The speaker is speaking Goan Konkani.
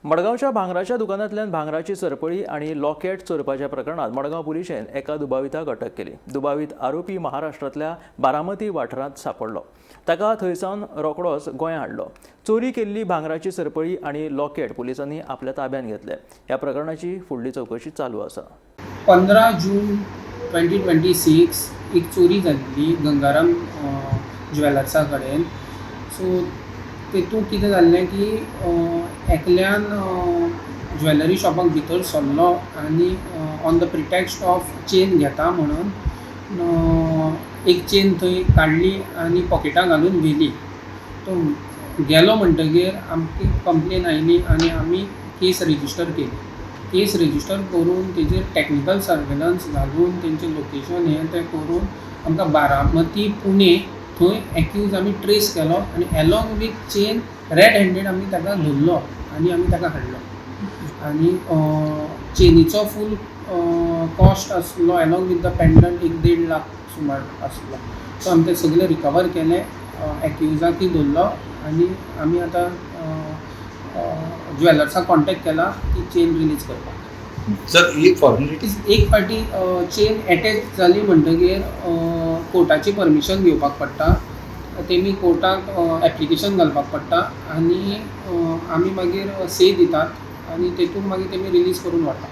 मडगांवच्या भांगराच्या दुकानांतल्यान भांगराची सरपळी आनी लॉकेट चोरपाच्या प्रकरणात मडगांव पुलिशेन एका दुबाविताक अटक केली. दुबावीत आरोपी महाराष्ट्रांतल्या बारामती वाठारांत सांपडलो. ताका थंयसावन रोखडोच गोंया हाडलो. चोरी केल्ली भांगराची सरपळी आनी लॉकेट पुलिसांनी आपल्या ताब्यांत घेतले. ह्या प्रकरणाची फुडली चवकशी चालू आसा. 15 जून 2026 एक चोरी जाल्ली गंगाराम ज्वेलर्सा कडेन. सो तेतून कितें जाल्लें की एकल्यान ज्वेलरी शॉपाक भितर सरलो आनी on the pretext of chain घेता म्हणून एक चेन थंय काडली आनी पॉकेटां घालून व्हेली. तो गेलो म्हणटगीर आमकां कंप्लेन आयली आनी आमी केस रजिस्टर केली. केस रजिस्टर करून तेजेर टॅक्निकल सर्वेलन्स घालून, तेंचें लोकेशन हें तें करून आमकां बारामती, पुणे थंय एक्यूज आमी ट्रेस केलो आनी along with chain red handed आमी ताका धरलो आनी आमी ताका हाडलो. आनी चेनीचो फूल कॉस्ट आसलो एलॉंग विथ the pendant 1.5 lakh सुमार आसलो. सो आमी ते सगळे रिकवर केले, एक्युजाकूय धरलो आनी आमी आतां ज्वेलर्साक कॉन्टेक्ट केला की चेन रिलीज करपाक. सर, एक फॉर्मेलिटी. एक फावटी चेन एटॅच जाली म्हणटगीर कोर्टाची परमिशन घेवपाक पडटा. तेमी कोर्टाक एप्लिकेशन घालपाक पडटा आनी आमी मागीर से दितात आनी तेतून मागीर तेमी रिलीज करून व्हरता.